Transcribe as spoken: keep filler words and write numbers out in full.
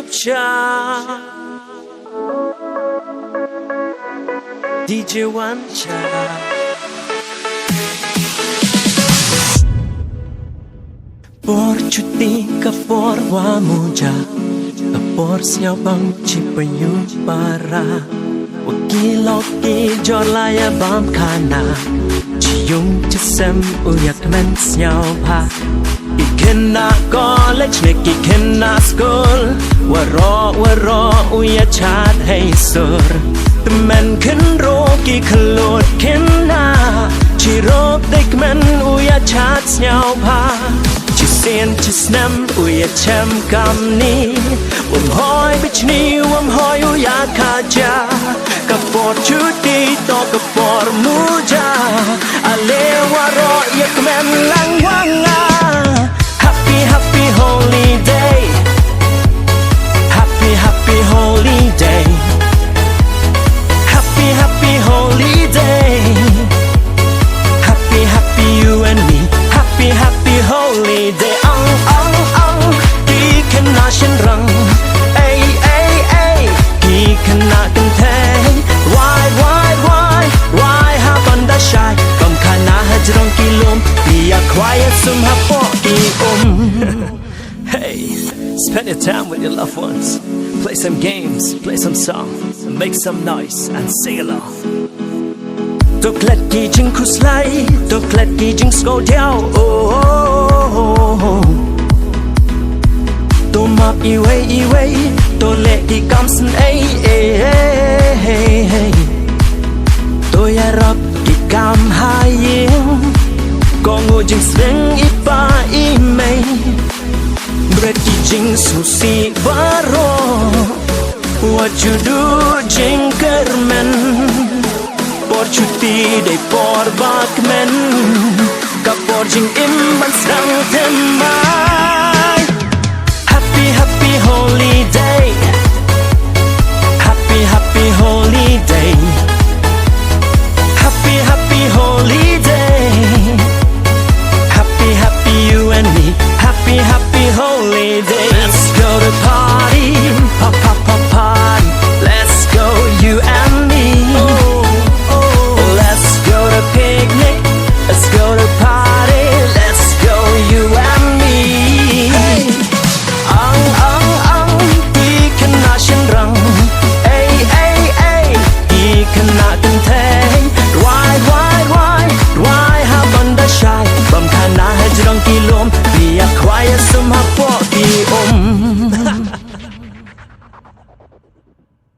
Cha. D J One Cha. Por chuti ka por wa muja, ka por sñiawbang chi payu para. Wa ki lok ki jor la ya bam khana, chi yung chi sem u ya kmen sñiawbha. Ki khynnah college ne ki khynnah skul, waroh waroh u ya chad hei sur. Tymmen khynroo ki khyllood khynnah, chirup dei kmen u ya chad sñiawbha. Chisien chisnem u ya chem kamni, wym hoi bichni, wym hoi u ya khaja. Ka por chuti toh ka por muja, ale waroh ya kmen lang wa nga. Happy, happy holiday. Happy, happy holiday. Happy, happy holiday. Happy, happy you and me. Happy, happy holiday. Ong, ong, ong. Ki khynnah shynrang. Ei, ei, ei. Ki khynnah kynthei. Wai, wai, wai. Wai ha ban da shai. Kam khana hajrong ki lum. Ïa khwai ïa sum hapoh ki um. Hey, spend your time with your loved ones. Play some games, play some songs, and make some noise and sing along. To klet ki jingkhuslai, to klet ki jingsngewdiaw. Oh, oh, oh, oh. To map iwei iwei, to leh ki kam sngewsih. Eh, eh, eh, eh. To ïarap ki kam ha ïing, kohnguh jingsneng i pa i mei. Bret ki jingsngewsih baroh, wat ju duh jingkyrmen. Por chuti dei por ba kmen, ka por jingim ban sdang thymmai. Happy, happy holiday. Happy, happy holiday. Happy, happy holiday.